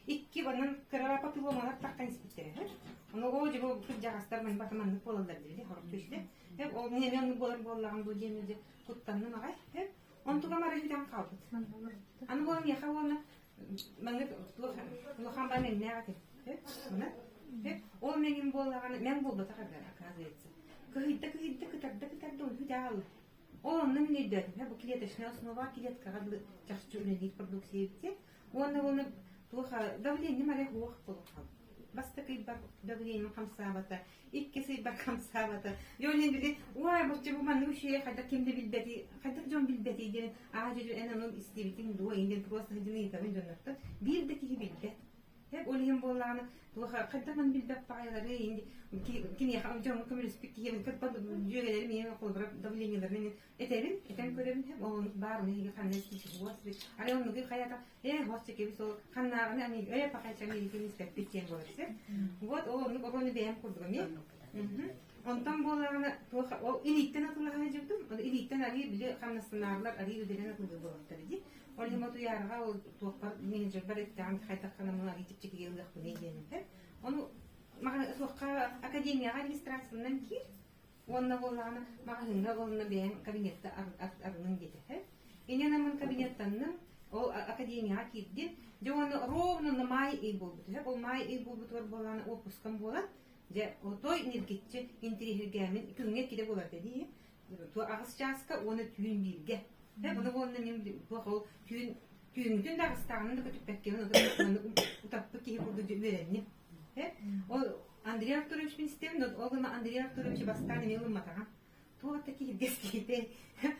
Икки онон кыра папилломалар таххан испиттэрэ. Ону оо дьэ бу кырдьаҕастар бата маннык буолаллар диэри хорох түстэ. Ол мин эмиэ оннук буолар буоллаҕым дуу диэн дьэ куттанным аҕай. Онтугам арай бүтэн хаалбыт. Аны буолан миэхэ уонна маннык улахан баа мэҥнээх этим. Ол мэҥим буоллаҕына мэҥ буолбатах эбэр оказывается. Кыһыйда кыһыйда кытарда кытарда онту даҕалы. Ол онно мин өйдөөтүм, бу клеточная основа клеткаҕа дылы чахчы үлэлиир продукция эбит. Уонна уонна туох давлением арай уох буолан Бастакы ыйбар давлением хамсаабата, иккис ыйбар хамсаабата. Дьон били, уай, боччу бу маннык үчүгэй хайдах ким да билбэтий, хайдах дьон билбэтий диэн, аа дьэ эн ону истибитиҥ дуо, диэн просто сылдьан ыйытабын дьоннортон. Биир да киһи билбэт. Һэп ол иһин буоллаҕына, туох хайдах маны билбэт баҕайылары киниэхэ дьоҥҥо көмөлөспүт киһи кырпа дьүөгэлэрим ийэм холобура давлениеларын этэбин, этэн көрөбүн һэп ол оннук баар ону эһиги ханна истиичи буос арай оннугу хайата ээ хос чекебис ол ханнааҕыны ани ээ пахайча миигин испэппит диэн буолар сир вот ол оннук оҕону бэйэм курдук эмиэ онтон буоллаҕына туох ол илииттэн атылаһа сылдьыбытым илииттэн арыы били хамнастанаарлар арыы үдэнэн атылыы буолбуттар дии Ол иһин утуйаарга ол туохпар менеджербар эттэҕим хайдах гынаммын арыый чэпчэкигэ ылыахпыный диэн этэ. Ону туохха академияҕа регистрациянан киир уонна буоллаҕына маҕаһыыҥҥа уонна бэйэҥ кабинетта арыныҥ диэтэ. Инньэ кабинеттанным, ол академияҕа киирдим. Дьэ уонна ровно на маай ый буолбут. Ол маай ый буолбутугар буоллаҕына отпускам буолан, дьэ отой ньиргиччи интириэһиргээмин күҥҥэ иккитэ буолар дии. Аҕыс чааска уонна түүн бииргэ. Бұны уонна мин туох ол түүн түүҥҥүтүн да аҕыстааҕынан да көтүппэккэбин утаппыт киһи курдук үөрэнним. Ол Андрей Артурович мин истэбин, ол гына Андрей Артурович бастаан эмиэ ылымматаҕа. Туох да киһиргэс киһитэй,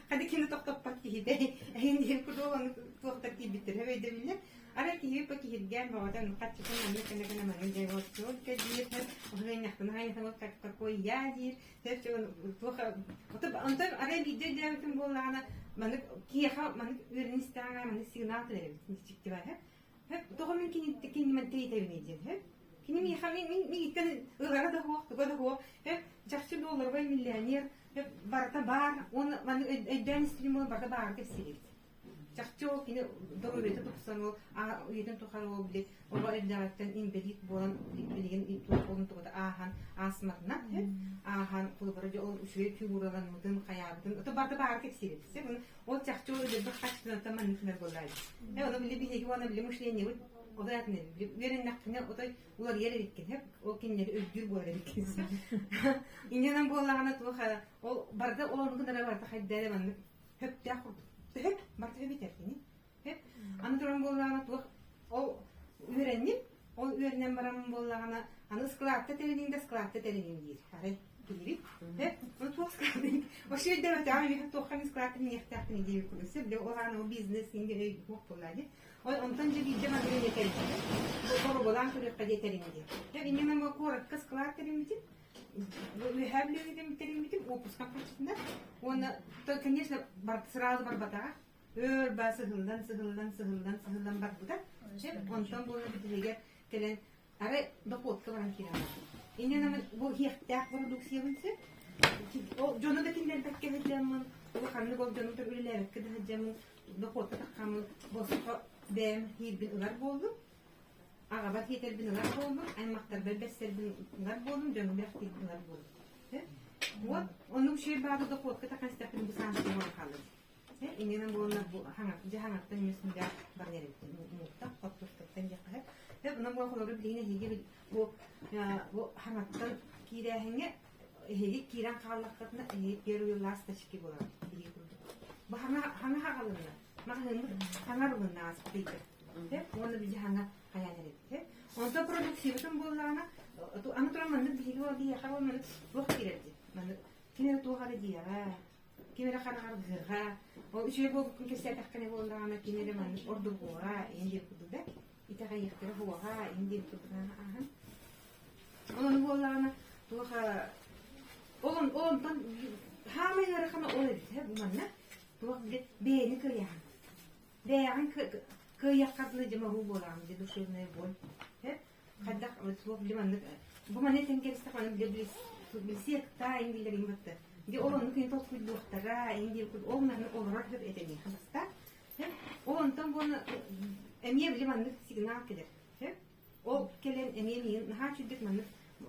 хады кини тохтоппот киһитэй, эһин диэн курдук ону туохтар киирбиттэр өйдөбүллэр. Арай киһи по киһиргээн бөҕөтөн хаччытын маннык кэнэ кэнэ маннык дьэ вот только диир, оһуйнахтын хайнахын вот какой я диир, Онтон арай биирдэ өйдөөбүтүм буоллаҕына, маннык киһиэхэ маннык үөрэнэн истэҕин аайы маннык сигнал кэлэр эбит дьиктибэ һэ. Тоҕо мин кинини мин тэйитэбиний диэн һэ. Кини миэхэ мин мин миигиттэн ылара да суох, туга да суох. Һэ чахчы долларовай миллионер барыта баар уонна маннык өйдөөн истибитим буолан барыта баарын кэпсиир эбит. Чахчы ол кини доруобуйата тупсан ол үйэтин тухары ол били оҕо эрдэҕиттэн инбэлиит буолан билигин туох буолун тугута ааһан ааспатынан ааһан холобура дьэ ол үчүгэй фигураламмытын хайаабытын ото барыта баары кэпсиир эбит ол чахчы ол өлөрбөх хаччытынан маннык гынар буоллаа дии ону били биһиги уонна били мышлениебыт отой атын үөрэннэххинэ отой уларыйар эбиккин ол кинилэри өйдүүр буолар эбиккин инньэнэн буоллаҕына туох ол барыта ол оннук гынара барыта хайда эрэ маннык Хөптөөх курдук. Төһөп, барыта бүтэр кини. Хөп. Аны туран буоллаҕына туох ол үөрэнним, ол үөрэнэн баран буоллаҕына аны складта тэриниҥ да складта тэриниҥ диир. Арай киһибит. Хөп. Ну туох склад Вообще өйдөөбөтөҕүм эмиэ туохха мин склад тэриниэхтээхпин диэбит курдук. Сөп ол ааны ол бизнес инде өй туох буоллаа дии. Ол онтон дьэ биирдэ маннык эмиэ тэринним. Боруобалаан көрүөххэ диэ тэрин диэн. Дьэ инньэ гынан куоракка склад тэриммитим. Үөһээ Бүлүүгэ тэриммитим уоппускам харчытынан уонна конечно сразу барбатаҕа өр баа сыһыллан сыһыллан сыһыллан сыһыллан барбыта онтон буолла бүтүнүгэр кэлэн арай дохуотка баран киирэн барбыт инньэ бу иһиэхтээх продукциябын сөп ол дьону да киллэрбэккэ сылдьаммын улаханнык ол дьону үлэлээбэккэ да сылдьаммын дохуотка таххаммын босхо бэйэм иһиирбин ылар буоллум Аҕабар тиэтэрбин ылар буоллум, аймахтарбар бэрсэрбин ылар буоллум, дьоҥҥо бэлэхтиирбин ылар буоллум. Вот, оннук үчүгэй баады дохуотка тахсан истэхпинэ бу сааска буолан хааллым. Иннинэн буолна бу дьэ хаҥаттан эмиэ сүндээх баран эрэбит мууттан, хортуоскаттан диэххэ сөп. Онон буолан холобур билигин эһиги бу бу хаҥаттан киирээһиҥҥэ эһиги киирэн хааллаххытына эһиги первые ласточки буолар биһиги курдук. Бу хаҥа хаҥа хаҕалынна. Маҕаһыыммыт хаҥа арылынна ааспыт ыйга. Уонна били хаҥа хайаан эрэбит. Онтон продукциябытын буоллаҕына, аны туран маннык биһиги ол биһиэхэ ол маннык туох киирэр дии. Маннык ким эрэ туох эрэ диэҕэ, ким эрэ хараҕаргыаҕа, ол үчүгэй буолбуккун кэпсээтэххинэ буоллаҕына ким эрэ маннык ордургуоҕа, иһин диэн курдук да итэҕэйиэхтэрэ суоҕа, иһин диэн курдук ааһан. Ол ону буоллаҕына туох ол ол онтон хаамай ыарахана ол эбит бу манна туох бэйэни кыайаҕын Бэйэҕин кыайыахха дылы дьэ моһуу буолаҕын дьэ душевная боль. Хайдах суох били маннык бу маны этэн кэбистэх маны били билсиэхтаа ин дииллэрин батта. Дьэ ол оннук ин толкуйдуохтара ин диир ол маннык олорор сөп этэниэхэ баста. Ол онтон буона эмиэ били маннык сигнал кэлэр. ийэм ийэм наһаа үчүгдүк маннык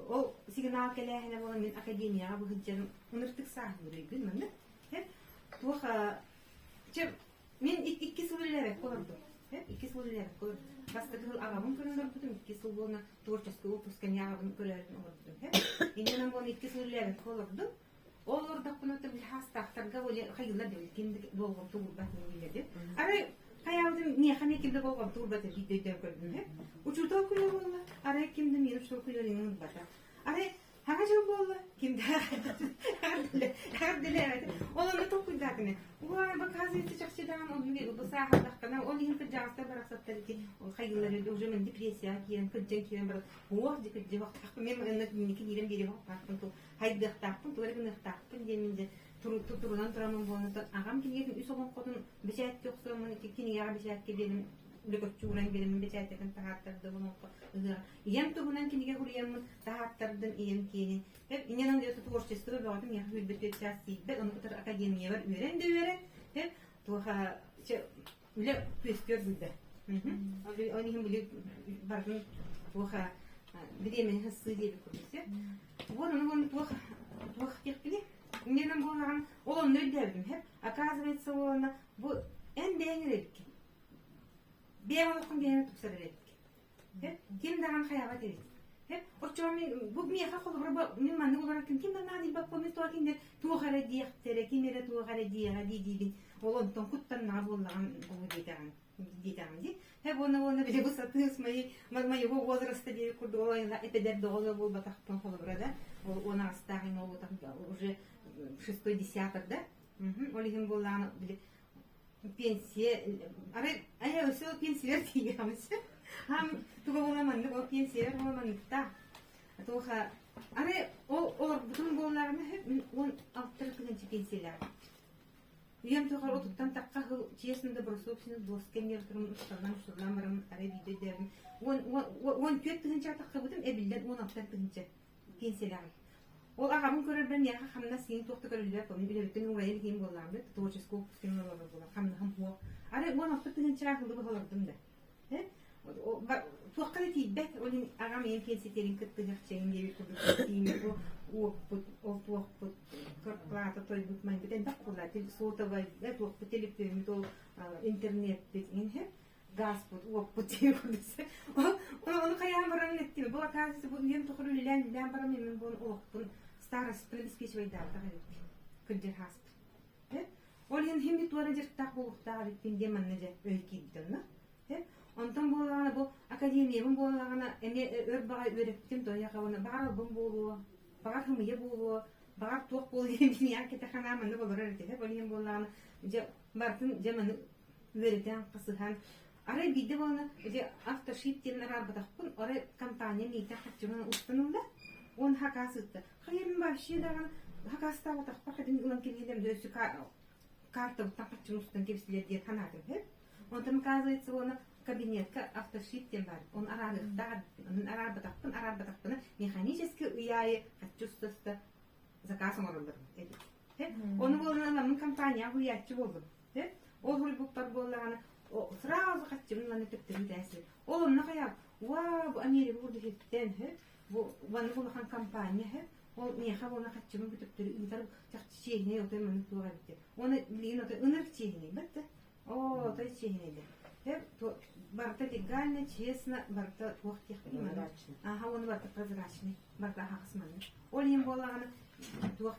ол сигнал кэлээһинэ буолан мин академияҕа бу сылдьарым ыныртык сааһылыыр өйгүн маннык туох чэ мин икки сыл үлэлээбэккэ олордум икки сыл үлэлээбэккэ олордум бастакы сыл аҕабын көрөн олорбутум икки сыл буолна творческий отпуска эмиэ аҕабын көрөөрүн олорбутум иннинэн буолан икки сыл үлэлээбэккэ олордум ол олордохпуна хаастаахтарга хайыылар да ким да болҕомто уурбат дииллэрди арай хайаабытым миэхэ эмиэ ким да болҕомто уурбат биирдэ өйдөөн көрдүм учуутал күнэ буолла арай ким да миэнэ учуутал күнүн ылбата арай Хаҥа дьыл буолла, кимдээх эҕэрдэлээбэт. Ол онно толкуйдаатыны. Уа, оказывается, чахчыдаан ол бу сааһырдахтана, ол иһин кырдьаҕастар барахсаттар ити хайыылар уже мен депрессияҕа киирэн, кырдьан киирэн баран, уох дьэ кырдьыбахтаахпын, мен манна инники киирэн биэриэхтаахпын, хайдыахтаахпын, тугу эрэ гыныахтаахпын диэн мин дьэ турунан тураммын буолан аҕам кинигэтин үс олоҥхотун бэчээттии охсуоммун ити кинигэҕэ бэчээккэ биэрэн лөкөччү ууран биэрэммин бэчээттэтэн таһааттардым олоҥхо ыһыаҕа Ийэм туһунан кинигэ суруйаммын таһааттардым ийэм киэнин. Эп инньэ гынан творчество бөҕөтүн миэхэ сүүрбэт чаас тиийбэт, ону кытары академиябар үөрэн да үөрэн, эп туоха чэ үлэ күөстүөр булда. Ол иһин били барытын туоха бириэмэни хасыы диэбит курдук сөп. Вот ону уонна туох туох диэхпиний? Инньэ буоллаҕын ол онно өйдөөбүтүм хэп. Оказывается, уонна бу эн бэйэҥ эрэ эбиккин. Бэйэҥ олоххун бэйэҥ тупсарар эбиккин. Ким даҕаны хайаҕа этэбит. Оччоҕо мин бу миэхэ холобура мин маннык олорор ким ким да наадыйбаппын мин туох кинилэр туох эрэ диэхтэрэ ким эрэ туох эрэ диэҕэ дии диибин ол онтон куттаннаҕа буоллаҕым бу диэтэҕин диэтэҕим дии һэ уонна уонна били бу сатыыс мои моего возраста диэбит курдук ол эпэдэр доҕоло буолбатахпын холобура да ол уон аҕыстаах иҥ ол уже шестой десяток да ол иһин буоллаҕына били пенсия арай айа өссө ол пенсиялар тиийэҕин хам туга буола маннык ол пенсиялар буола манныктаах туоха арай ол олорбутум буоллаҕына мин уон алтар тыһыынча пенсиялаах үйэм тухары отуттан тахха сыл честно добросовестно доска нервтарым усталлан усталлан баран арай биирдэ өйдөөбүм уон уон түөрт тыһыынча тахсыбытым эбиллэн уон алта тыһыынча пенсиялаах Ол аҕабын көрөрбөр миэхэ хамнас иин туох да көрүллүбэт буолла. Үлэбиттэн уурайан иһин буоллаҕым да, творческай отпусканы олорор буолан хамнаһым суох. Арай уон алта тыһыынчаҕа сылы быһа олордум да. Туохха да тиийбэт. Ол иһин аҕам ийэм пенсиятын кыттыһыахчайын диэбит курдук тиийиммит уоппут, ол туохпут, квартплата тойбут майбыт элбэх буолла. Сотовай, туохпут, телефоммут, ол интернеппит иһин гааспыт, уоппут диэн курдук. Ону хайаан баран эттим. Бу оказывается, бу үйэм тухары үлэлээн үлэлээн баран мен буон олохпун старостпын обеспечивайдаабатах эбиппин. Кырдьар хааспын. Ол иһин хим туора дьарыктаах буолуохтаах эбиппин диэн манна дьэ өй киирбит онно. Онтон буоллаҕына бу академиябын буоллаҕына эмиэ өр баҕай үөрэппитим тойохабына баҕар албын буолуо, баҕар хымыйа буолуо, баҕар туох буолуо диэн киниэхэ кэтэх санаам маннык олорор этэ. Ол иһин буоллаҕына дьэ барытын дьэ маны үөрэтэн, хасыһан. Арай биирдэ буолана ити автошип диэн араарбатахпын, арай компания миитэ харчыбын устан ылла, уон хакаас ыытта. Хайа мин вообще даҕаны хакаастаабатахпар хадин ылан кэбиһэллэм өссө картабыттан харчыбын устан кэбистилэр диэн санаатым үһү. Онтон оказывается уонна кабинетка автошип диэн баар. Оны араарыахтаах, араарбатахпын, араарбатахпына механически ый аайы харчы уста-уста заказ оҥороллор эбит. Ону буолан мин компанияҕа хуйааччы буоллум. Ол суруйбуппар буоллаҕына сразу хаччыбын ылан төптөрү тээсир. Ол онно хайаан уаа бу Америка курдук иһиттэн бу маннык улахан компания ол миэхэ буолан хаччыбын бу төптөрү ыытар чахчы чиэһинэй отой маннык туох эбит Уонна билигин отой ынырык чиэһинэй бат Оо, отой чиэһинэйдэр. Барыта легально, честно, барыта туох диэхпиний манна. Аха, уонна барыта прозрачный, барыта аһаҕас манна. Ол иһин буоллаҕына туох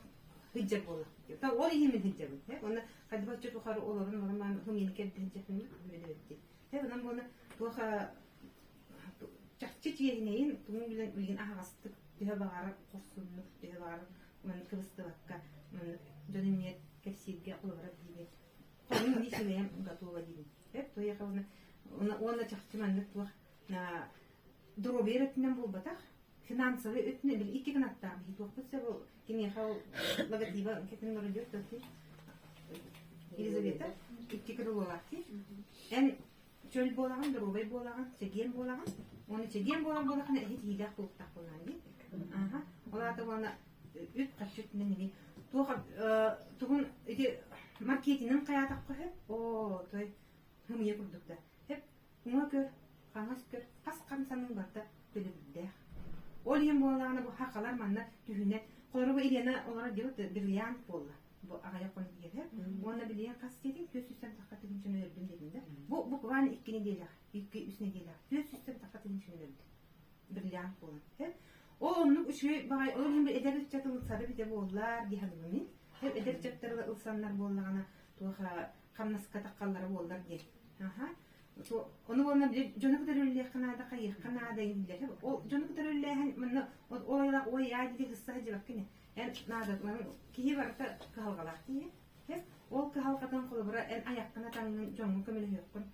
сылдьар буоллахпыт. Ол иһин мин сылдьабын. Уонна хайдах оччо тухары олорон олорон хымыйаны кэрдэн дьэппин үөрэнэбит. Онон буолла туох чахчы чиэһинэйин тугун билэн билигин аһаҕастык төһө баҕарар хорсуннук, төһө баҕарар маннык кыбыстыбакка маннык дьон иннигэр кэпсииргэ олорор диибин. Хонун лично бэйэм готова диибин. Туйахабына уонна чахчы маннык туох доруобуйа өттүнэн буолбатах, финансовый өттүнэн били икки гынаттаах биһи туохпут сөп ол киниэхэ ол логотиба кэтин олордур тоти Елизавета икки крылолаах дии. Эн чөл буолаҕын, доруобай буолаҕын, чэгиэн буолаҕын. Уонна чэгиэн буолан буолахына эһи тиһиилээх буолуохтаах буолаҕын дии. Аха. Ол аата уонна үп харчы өттүнэн ини туох тугун ити маркетинин хайаатахха сөп оо той хымыйа курдук да сөп уҥа көр. хаҥас көр, хас хамсаныҥ барыта төлөбүрдээх. Ол иһин буоллаҕына бу хахалар манна түһүнэн, холобура бу Елена олорор диэбит бриллиант буолла. Бу аҕыйах хонук иһэр. Уонна билигин хас диэтиҥ 400 тахха тыһыынчаны өлөрдүм диэтиҥ да. Бу буквально 2 нэдиэлээх, 2-3 нэдиэлээх 400 тахха тыһыынчаны өлөрдүм. Бриллиант буолан. Ол оннук үчүгэй баҕайы, ол иһин эдэр ыччат ылсара битэ буоллар дии саныыбын мин. Эдэр ыччаттар ылсаннар буоллаҕына туох хамнаска таххаллара буоллар диэн. Аха. Ону уонна били дьону кытары үлэлиэххэ наада, хайыахха наада дииллэр. Ол дьону кытары үлэлээһин манна ол айылаах ой аа дии сысса сылдьыбаккын эн наада киһи барыта кыһалҕалаах киһи. Ол кыһалҕатын холобура эн айаххын атаҥҥын дьоҥҥо көмөлөһүөххүн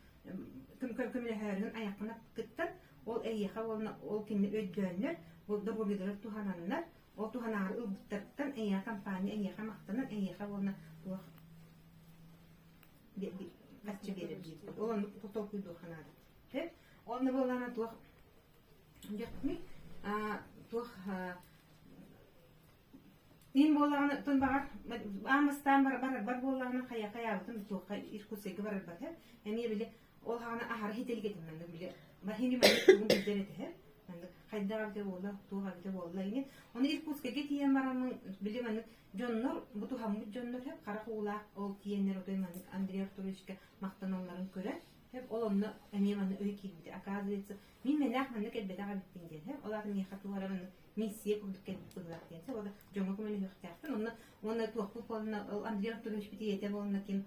көмөлөһөөрүн айаххын кыттан ол эйиэхэ уонна ол кинини өйдөөннөр, бу доруобуйалары туһананнар, ол туһанаары ылбыттарыттан эйиэхэ компания эйиэхэ махтанан эйиэхэ уонна туох харчы биэрэр диир. Ол оннук толкуйдуохха наада. Онно буоллаҕына туох диэхпиний туох Мин буоллаҕына тон баҕар аан бастаан барарбар буоллаҕына хайа хайаабытым туохха Иркутскайга барарбар эмиэ били ол хаҕана аһара хителик этим маннык били бахини маннык тугун билдэр этэ маннык хайдах эбитэ буолла туох эбитэ буолла ини ону Иркутскайга тиийэн бараммын били маннык дьоннор бу туһаммыт дьоннор хэп харах уулаах ол тиийэннэр отой маннык Андрей Артуровичка махтаналларын көрөн хэп ол онно эмиэ маннык өй киирбитэ оказывается мин мэнээх маннык кэлбэтэх эбиппин диэн хэп ол аата миэхэ туох эрэ маннык миссия курдук кэлбит быһыылаах диэн сөп дьоҥҥо көмөлөһүөхтээхпин онно уонна туохпут буолна ол Андрей Артурович ийэтэ буолна ким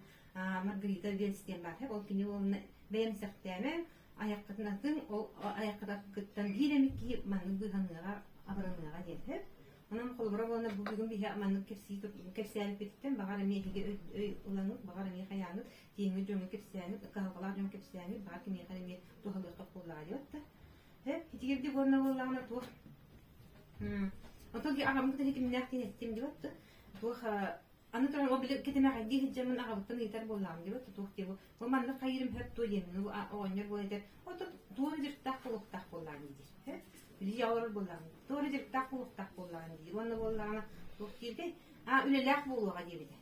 Маргарита Вельс диэн баар ол кини буолна бэйэм сэхтээмэҥ айаххытын атын ол айаххытыттан биир эмит киһи маннык быыһаныаҕа абыраныаҕа диэн сөп онон холобура буолна бу бүгүн биһи маннык кэпсии кэпсээбиппититтэн баҕар эмиэ эһиги өй ылаҥыт баҕар эмиэ хайааҥыт тииҥҥит дьоҥҥо кэпсээҥит кыһалҕалаах дьоҥҥо кэпсээҥит баҕар кимиэхэ эмиэ туһалыахха буоллаҕа диэт да Итигирдик уонна буоллаҕына туох Оттон аҕам кытары кимнээх диэн эттим диэбит да туох аны туран ол били кэтэмэҕэйдии сылдьаммын аҕабыттан ыйытар буоллаҕым диэбит туох диэ бу маннык хайыырым сөп дуо диэн оҕонньор буолан этэр оттон туох дьарыктаах буолуохтаах буоллаҕын диир били олорор буоллаҕын туох эрэ дьарыктаах буолуохтаах буоллаҕын диир уонна буоллаҕына туох дииртэй а үлэлээх буолуоҕа диэбитэ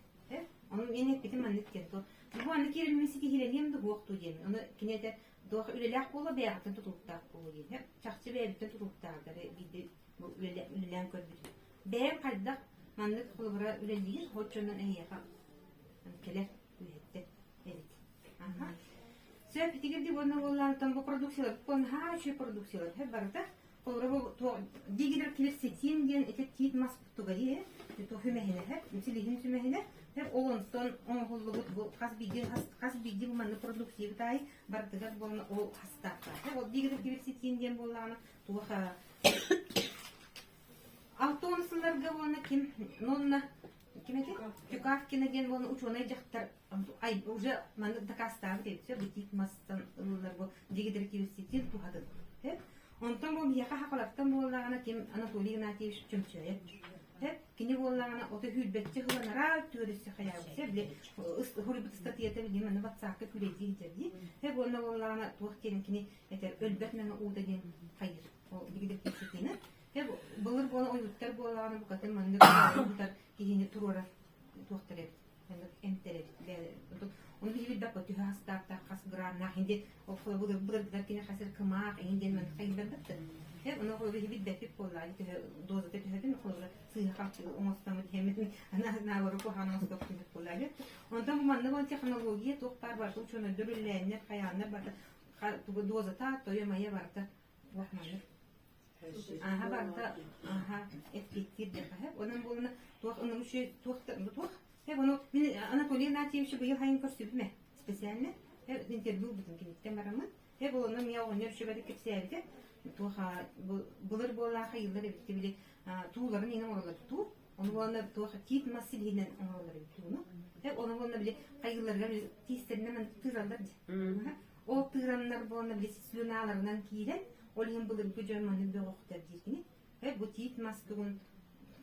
ону мин эппитим маннык диэн бу аны киирэммин ситиһиилэниэм да буох дуу диэн ону кини этэр Туох үлэлээх буолуо бэйэҕиттэн тутулуктаах буолуо диэн. Чахчы бэйэбиттэн тутулуктааҕар биирдэ бу үлэлээн көрбүтүм. Бэйэм хайдах маннык холобура үлэлиир оччонон эһиэхэ кэлэр үлэһиттэр эбит. Аха. Сөп итигирди уонна уоллаантан бу продукциялар наһаа үчүгэй продукциялар һэ барыта холобура бу дигидер кверцетин диэн ити тиит мас тугайы туох сүмэһинэ силиһин сүмэһинэ ол онтон оҥоһуллубут бу хас биирдии хас биирдии бу маннык продукциябыт аайы барытыгар буолна ол хастаахтаах ол дигидер кверцетин диэн буоллаҕына туох 60 сылларга уонна ким нонна ким эти Тюкавкина диэн буолна учуонай дьахтар ай уже маннык дакаастаабыт эбит бу тиит мастан ылыллар бу дигидер кверцетин туһатын Онтон бу биһиэхэ хахалартан буоллаҕына ким Анатолий Игнатьевич Чөмчөөйөп. Кини буоллаҕына ото сүүрбэччэ сыл анараа өттүгэр өссө хайаабыта били суруйбут ыстатыйата билигин манна ватсапка күрэйдии сылдьар дии. Һэ уонна буоллаҕына туох диэн кини этэр өлбөт мэҥэ уута диэн хайыыр. Ол дигидер кэпсэтиини. Һэ былыр буолан ойууттар буоллаҕына букатын маннык бутар киһини туруорар туохтар эбит. Маннык эмтэр эбит. Ону биһи билбэппит төһө хастаахтаах хас грамнаах иһин диэн ол холобур былыргыдар кини хас эрэ кымаах иһин диэн маннык хайыыларбыт да. Ону холобур биһи билбэппит буоллаҕа төһө дозата төһөтүн холобура сыыһа халты оҥостоммут иһэммит наоборот куһаҕан оҥостуохпут буоллаҕа. Онтон бу маннык он технология туох баар барыта учуонайдар үлэлээннэр хайааннар барыта дозата тойо-майа барыта туох маннык Аха барыта аха эппиэттиир диэхэ. Онон буолна туох ынырык үчүгэй туох туох Э ону мин Анатолий Игнатьевич быйыл хайын көрсүбүтүм ээ специально. Э интервью ылбытым киниттэн бараммын. Э бұл онно миэ оҕонньор үчүгэйдик кэпсээбитэ. Туох былыр буоллаах ыйыллар эбит били тууларын иҥэн оҥороллор туу. Ону буоланна туох тиит мас силиһинэн оҥороллор эбит тууну. Э ону буолна били хайыыларыгар тиистэринэн тыыраллар дии. Ол тыыраннар буолна били слюналарынан киирэн, ол иһин былыргы дьон маны бөҕөхтөр диир кини. Э бу тиит мас тугун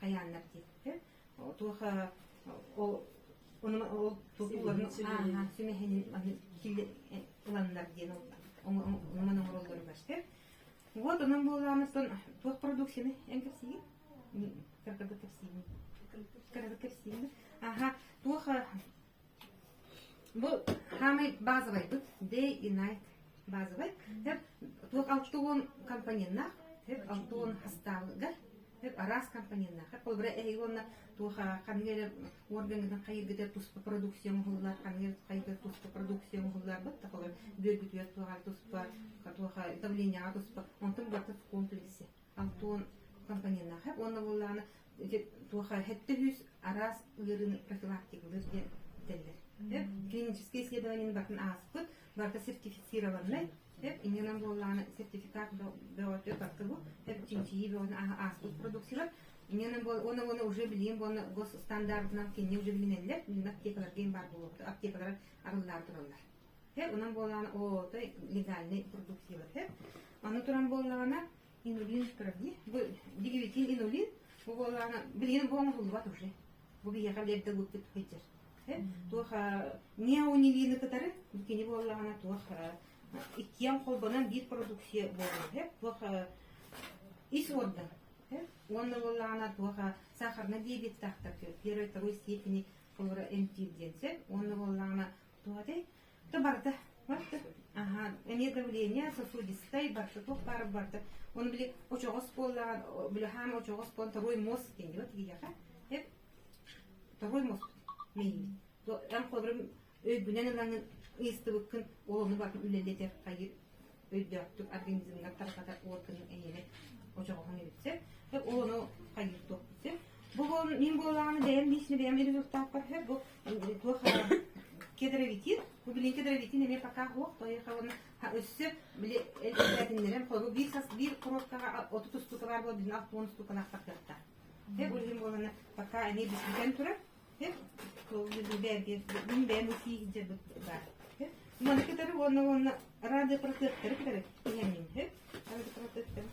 хайааннар диир. Туох ол ону ол тутууларын сүмэһинин ыланнар диэн онон оҥороллоругар Вот онон буоллаҕына туох продукцияны эн кэпсиигин? Кыргыды кэпсиигин. Кыргыды кэпсиигин. Аха, туох бу самый базовый быт day и night. Базовай. Хеп туох 60 компоненнаах, хеп 60 хастаабыгар, хеп араас компоненнаах. Хеп холобура эһиги уонна туох ханнык эрэ органынан хайыргытар туспа продукция оҥоһуллар, ханнык хайыргытар туспа продукция оҥоһуллар бут холобура бүөргүтүгэр туох туспа, туох давлениеҕа туспа, онтон барыта в комплексе. 60 компоненнаах. Хеп уонна буоллаҕына ити туох 700 араас ыарыыны профилактикалыыр диэн этэллэр. Клиническэй исследованиены барытын ааспыт, барыта сертифицированнай, иннинэн буоллаҕына сертификат бөҕөтө барыта бу, чинчийии бөҕөтүн ааспыт продукциялар. Иннинэн буол уонна уонна уже билигин буолна госстандартынан кинини уже билинэллэр, билигин аптекаларга им баар буолуохта, аптекалар арыллаары тураллар. Онон буоллаҕына оо, легальный продукциялар. Аны туран буоллаҕына Инулин турар дии. Бу дигибитин инулин, бу буоллаҕына билигин бу оҥоһуллубат уже. Бу биһиэхэ билэрдэ ылбыппыт сылдьар. Туох неонилины кытары бу кини буоллаҕына туох иккиэн холбонон биир продукция буолар. Туох ис уорган. Уонна буоллаҕына туох сахарный диабеттаахтар первой второй степени холобура эмтиир диэн сөп. Уонна буоллаҕына туох этэй То барыта. Барыта. Аха, эмиэ давление, сосудистай, барыта туох баар барыта. Оны били очоҕос буоллаҕа, били хаама очоҕос буолан второй мозг диэн диэбит киһиэхэ. Эп второй мозг мэйиибит. Эн холобурум өйгүнэн ылаҥын ыйыстыбыккын ол ону барытын үлэлэтэр хайыр өйдөөхтүк организмҥар тарҕатар органын эйиэнэ очоҕоһун эбит сөп. Ол ону хайыыр туохпут сөп. Бу мин буоллаҕына бэйэм лично бэйэм результаппар сөп. Бу туох кедровитин, бу билин кедровитин эмиэ пока суох, тоойуха уонна өссө били элбээтиннэрэн холобу биир сас биир коробкаҕа 30 штука баар буол билин 60 штукалаах тахсыахтаах. Сөп, ол иһин буолана пока эмиэ бүтэн турар. Сөп, мин бэйэм усии сылдьарбыт баар. Маны кытары уонна уонна радиопротекторы кытары иһэммин сөп. Радиопротекторы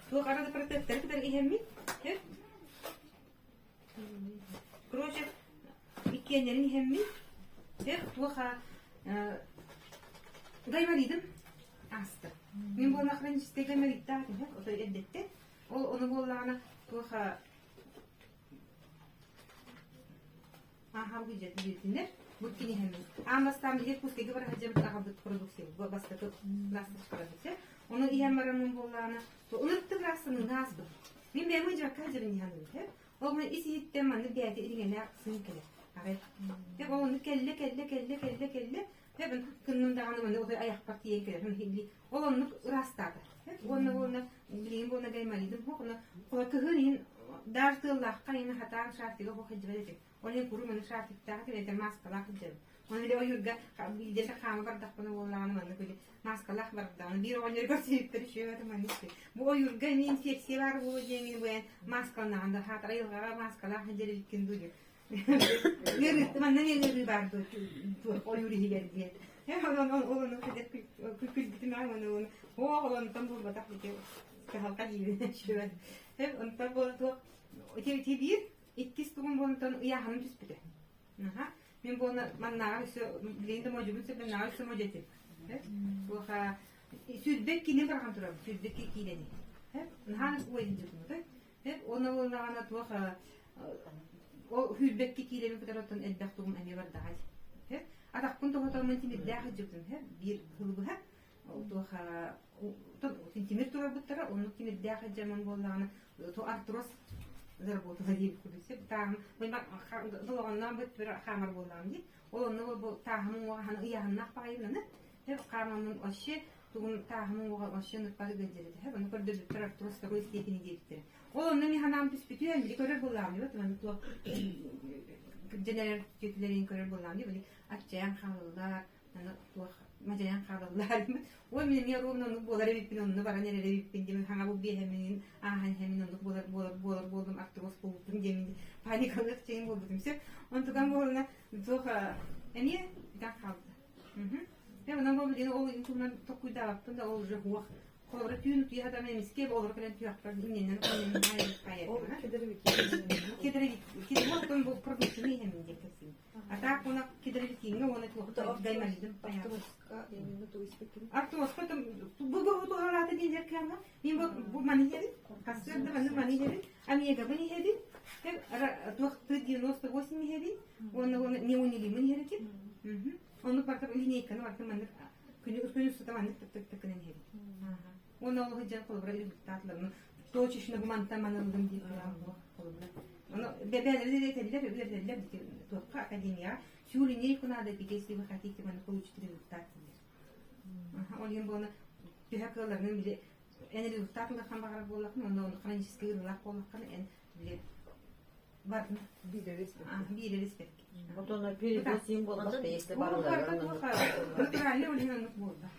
Туох радиопротекторы кытары иһэммин сөп. Короче, иккиэннэрин иһэммин сөп туох гайморидым ааста. Мин буолла хроническай гаймориттаах этим, отой эрдэттэн. Ол ону буоллаҕына туох Ааһан билдьэтинэр бу киниһэммин. Аан бастаан биһиги Иркутскайга бара сылдьабыт аҕалбыт продукциябыт бу бастакы ласточкаларбыт. Ону иһэн бараммын буоллаҕына, ынырыктык ыраастаныыны ааспыт. Мин бэйэм ыдьакка сылдьабын иһэн һэ. Ол мин ис иһиттэн маннык бэйэтэ ириҥэлээх сыҥ кэлэр. Аҕай. Дьэ ол оннук кэллэ кэллэ кэллэ кэллэ кэллэ. Дьэ кынным даҕаны маннык отой айахпар тиийэн кэлэр. Ол оннук ыраастаата. Уонна уонна билигин буолна гаймалидым хоқ, ону кыһын иһин даар тыаллаахха иһин хатаан шарфига хоқ сылдьыбат этим. Ол иһин куру маны шарфиктаах этим, этэ маскалаах сылдьабын. Оны били ойуурга биирдэ хаама бардахпына буоллаҕына маннык били маскалаах бардаҕына биир оҕонньорго сириттэр үчүгэй этэ маннык бу ойуурга эмиэ инфекция баар буолуо диэҥин буйан маскаланаҕын да хаатар айылҕаҕа маскалаах сылдьар эбиккин дуу диэн Ыарыытты манна эмиэ ыарыы баар дуо ойуур иһигэр диэн. Ол ону күлбүтүм аҕай уонна уонна оо ол онтон буолбатах ити кыһалҕа диибин сүбэн. Онтон буола туох ити ити биир иккис тугум буолан ыйааһыным түспүтэ. Аха. Мин буолна маннааҕар өссө билигин да модьубун сөп маннааҕар өссө модьу этим. Туоха 22-ни быраҕан турабын 22 киилэни. Наһаа уойдубут. Уонна буоллаҕына туох ол сүүрбэккэ киилэбин кытары оттон элбэх тугум эмиэ бардаҕай. Атахпын тоһотоммун тимирдээх илдьибитим биир сылы быһа туох тимир турарбыттара оннук тимирдээх илдьэммин буоллаҕына артроз заработала диэбит курдук сөп тааһым долоҕонноон быт хаамар буоллаҕым дии ол онно бу тааһым уҥуоҕа ыйааһыннаах баҕайы хаамаммын вообще тугун тааһым уҥуоҕа вообще нырпары гылдьар этэ ону көрдөрбүттэр артроз второй степени диэбиттэрэ Ол онно мин санаам түспүтүөн, били көрөр буоллаҕым дии, маннык туох кырдьан эрэр түөтүлэрин көрөр буоллаҕым дии, били аччайан хаалаллар, аны туох мадьайан хаалаллар. Ой, мин эмиэ ровно оннук буолар эбиппин, онно баран эрэр эбиппин диэн хаҥа бу биэһэммин ааһан иһэммин оннук буолар буолар буолар буоллум, артроз буолбутум диэммин паникалыах чэйин буолбутум сөп. Онтукам буолуна туох эмиэ бүтэн хаалбыта. Мм. Онон бу билигин ол туһунан толкуйдаабаппын да, ол уже суох. Холобура түүн утуйа сатан эмискэ олоро кэлэн түһэхпэр иннинэн Ол кедровик кедровик бу продукцияны иһэмин диэн кэпсиин. А так уона кедровикиҥҥа уона туохта даймалидым Артоска бу бу туһалаата диэн кыамма мин бу бу маны иһэбин хасыар да маны маны иһэбин омегабын иһэбин туох Т98 иһэбин уонна уонна неонилимын иһэр этим Оннук барыта линейканы барыта маннык күнү күнү устата маннык тык тык гынан иһэбит. Уонна ол сылдьан холобура результатларын точечно бу мантан маны ыллым диир холобура. Ону бэбээлэри этэллэр, үөрэтэллэр туохха академияҕа всю линейку надо пить, если вы хотите маны получить результат дииллэр. Ол иһин буолна төһө кыалларынан били эн результат ылыаххан баҕарар буоллаххына, онно хроническай ыарыылаах буоллаххына эн били Барытын биир испэккэ. Отон передозин буолбат если барылар. Натуральный ол иһин оннук буолла.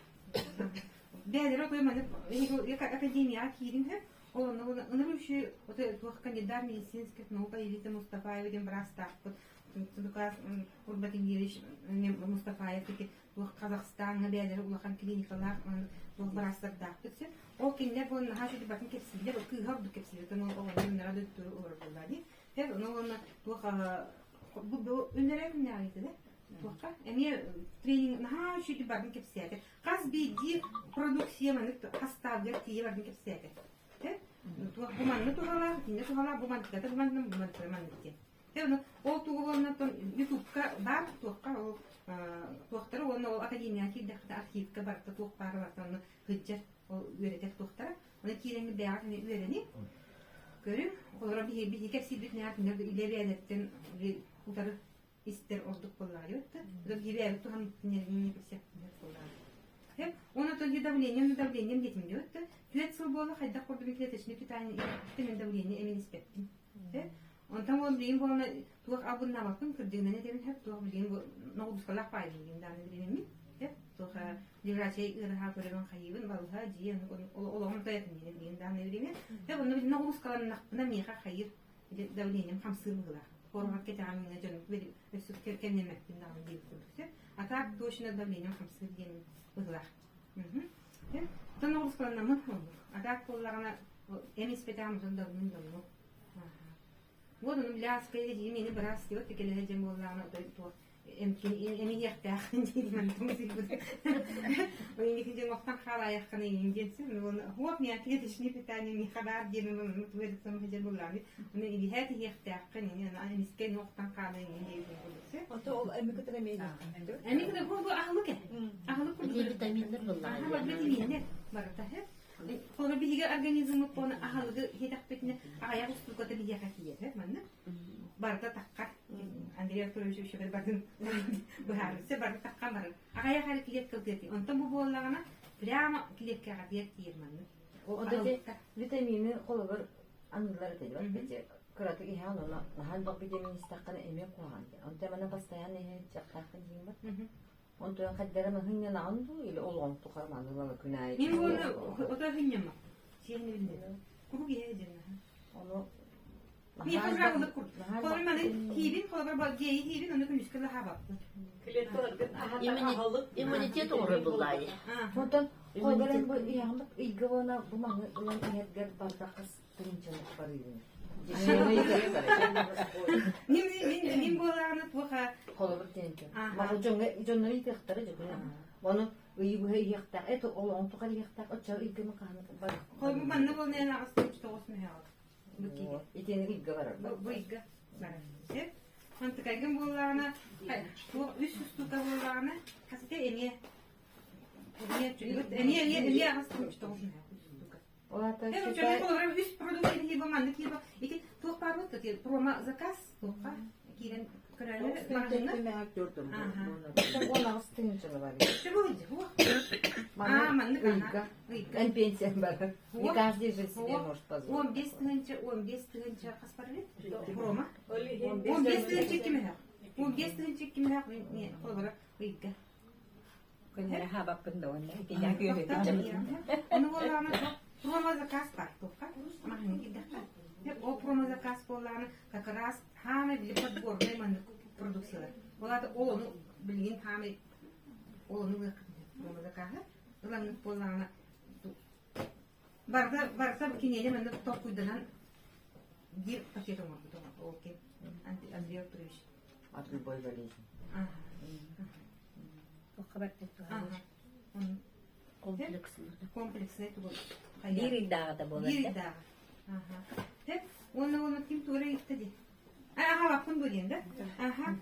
Бээлэрэ отой маннык академияҕа киирин сөп. Ол онно ыныры үчү отой туох кандидат медицинских наук Елита Мустафаева диэн быраастаахпыт. Тудукас Урбат Ильич Мустафаев таки туох Казахстаҥҥа бээлэрэ улахан клиникалаах туох быраастардаахпыт сөп. Ол кинилэр буолан наһаа үчүгэй батын кэпсииллэр, ол кыыһа ордук кэпсиир, оттон ол оҕону юннара да туру олорор буоллаа дии. Тэр ону уонна туох бу бу үннэрэ күннээҕи да туохха эмиэ тренинг наһаа үчүгэй барын кэпсээтэ. Хас биирдии продукция маннык хастаабыгар тиийэ барын кэпсээтэ. Тэр туох бу манны туһалаах, итиннэ туһалаах, бу мантыката бу манна, бу мантыката маннык диэн. Дьэ, ол тугу буоланнартан Ютубка баар туохха ол туохтара уонна ол академияҕа киирдэххэ архивка барыта туох баара барыта онно сылдьар ол үөрэтэр туохтара. Ону киирэҥҥит бэйэҕит эмиэ үөрэниҥ, көрүҥ. Олоро биһи биһи кэпсиирбитинээҕэр кинилэр илэ бэйэлэриттэн утары истэр ордук буоллаҕа диэбит да. Биһи бэйэбит туһан кэпсиэхпит буоллаҕа. Уонна то давлением давлением диэтим диэбит да. Түөрт сыл буолла хайдах курдук клеточный питание иһэппиттэн давление эмин испэппин. Онтон ол билигин буолана туох албыннаабаппын кырдьыгынан этэбин сөп туох билигин бу ноҕудускалаах баайбын диэн даҕаны билинэммин сөп туох лежачай ыарыһаа көрөбүн хайыыбын балыһа дьиэ олоҕум тойотун диэн билигин даҕаны билинэ сөп онно билин ноҕуруускаланнахпына миэхэ хайыр давлением хамсыыр быһыылаах хоруһар кэтэҕэмҥэ дьонум өссө кэмнэммэппин даҕаны диэбит курдук сөп а так точно давлением хамсыыр диэн быһыылаах Оттон ноҕуруускаланнаммын оннук а так буоллаҕына эн испэтэҕим отон давлением давно Вот ону бляска эдьиийим мени быраас диэбит кэлэһэ дьэн буоллаҕына отой туох эмиһиэхтээх диэн Инникин дьэн охтон хаалаайаххына иин диэнсин хуоп меня клеточный питание миэхэ баар диэн тугу дьэн буоллаҕына оны илиһээ тиһиэхтээххин эмискэ охтон хаала иин диэбит Ото ол эми кытары эмиэ Эми кытары бу аһылык э. Аһылык курдук. Витаминнар буоллаҕа. Витаминнэр барыта Холобур, биһиги организммыт буолан аһылыгы иһитэхпитинэ аҕыйах устууката биһиэхэ тиийэр маннык. Барыта таххар. Андрей Артурович үчүгэй бардын быһаарыса барыта таххан баран. Аҕыйах эрэ клетка тиийэр. Онтон бу буоллаҕына прямо клеткаҕа тиийэр тиийэр маннык. Витамины холобур аныылар этэ кыратык иһэҕин уонна наһаа элбэх витамин истэххинэ эмиэ куһаҕан диэн. Онтон манна постоянно иһэн иһиэхтээххин диэн бар. Онтон хайдара маһынньанаҕын дуу или олоҕун тухары маннык күн аайы Мин уону ото хынньама. Сиэһин билбэт. Куруук иһэ дьэннэ. Ону Мин хазраалык курдук. Холобур маны хиибин, холобур бу дьиэйи хиибин, ону күнүскэ лаһаабаппын. Иммунитет оҥорор буллаайы. Онтон холобуран бу иһэҕин ыйга уона бу маны ылан иһэргэр барда хас тыһыынчалык барыыгын. Мин мин мин буолаҕына туоха Холобур тиэнчэ. Маҕа дьоҥҥо дьоннор иитиэхтэрэ дьэ Ону ыйы быһа иһиэхтээх, это олоҕун тухары иһиэхтээх, оччо ыйгыны хаһан бар. Холбу манна буолан аҕыс тоҕус мөһөҕө. Бу киһи. Итини ыйга барар. Бу ыйга барар. Сөп. Мантыкайгын буоллаҕына, туох үс устуука буоллаҕына, хасыта эмиэ эмиэ эмиэ эмиэ эмиэ аҕыс тоҕус мөһөҕө. Үс продукт либо маннык либо ити туох баар буолта промо заказ туохха киирэн көрөөрү маҕаһыыҥҥа Аа, маннык ыйга. Пенсия бар. Не каждый же себе может позволить. 15 тыһыынча, 15 тыһыынча хас бар эбит? Промо. 15 тыһыынча кимэһэх. 15 тыһыынча кимэһэх холобура ыйга. Күннэрэ хаабаппын да уонна Ону буоллаҕына промо заказ бар туохха маһыҥҥа киирдэххэ ол промо заказ буоллаҕына как раз хаамай били подборнай маннык продукциялар ол аата ол ону билигин хаамай ол ону ылыаххытын промо закаһы ылаҥҥыт буоллаҕына Барыта барыта киниэнэ манна толкуйданан биир пакет оҥорбут ол ким Андрей Артурович. От любой болезни. Туохха барыта туһалыыр. Комплекснай. Комплекснай тугу? Биир ыйдааҕыта буолар. Биир ыйдааҕы. Аха. Уонна уонна ким туора ыйытта дии. Аха, баппын бу диэн да? Аха.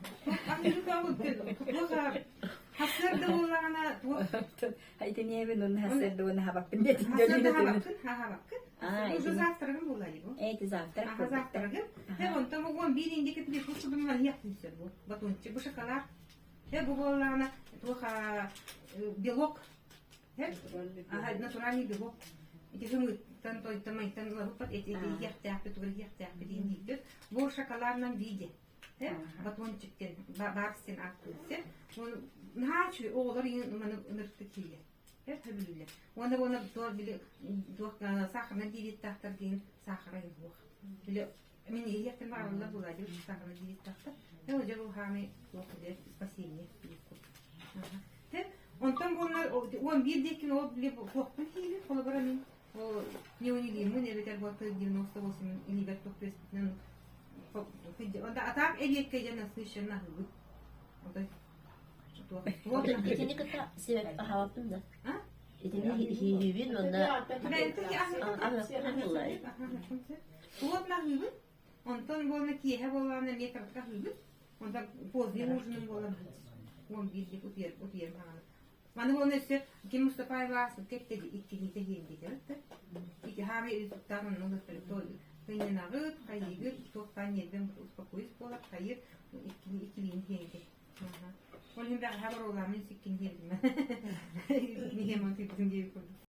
Хасыарда буоллаҕына туох Итиниэбин уонна хасыарда уонна хабаппын диэтин Хасыарда хабаппын, хабаппын. Уже завтрагым буолла дии бу. Эти завтрак. Аха, завтрагым. Хэ, онтон бу уон биир индики плитку шубун яхтын сөп бу. Батончик, бу шоколад. Хэ, бу буоллаҕына туох белок. Аха, натуральный белок. Ити хымыттан, тойтон, майтан ылабыппат, эти иһиэхтээхпит, тугу иһиэхтээхпит диэн диибит. Бу шоколадынан виде. Батончиктен, барстен ааттыыр. Наһаа үчүгэй, оҕолор маны ыныртык киилэр. Сөбүлүүллэр. Уонна уонна туох били туох сахарынан диэбиттаахтар диэн сахара суох. Били мин иһиэхтэн баҕараллар буолаа диэн сахарынан диэбиттаахтар. Ол дьэ бу хаамай туох били спасение Онтон буоллар 11 диэкин ол били туохпун киирин холобура мин ол неонилиммын эбэтэр буолта 98 илиибэр туох түбэспитинэн онто атаак эбиэккэ дьэ насыщенно аһыыбыт. Отой туох туох Итини кытта сибэк аһаабаппын да. Итини хииһибин уонна Туох аһыыбыт. Онтон буолна киэһэ буоллаҕына эмиэ кыратык аһыыбыт. Онтон поздний ужиным буолан 11 утуйар утуйар маҕана. Маны буолна өссө ким Мустафаева ааспыт кэптэди иккилиитэ иһин диэтэ да. Ити хаамай туттаан онно ылыттар кыйнанаҕыт, хайыыгыт, туохтаан ньиэрбэм успокоюсь буолар, хайыр иккилиин иһиэнди. Ол иһин бэҕэһээ боруолаамын сиккин диэбитим. Ниһиэм он тыйбытым диэбит курдук.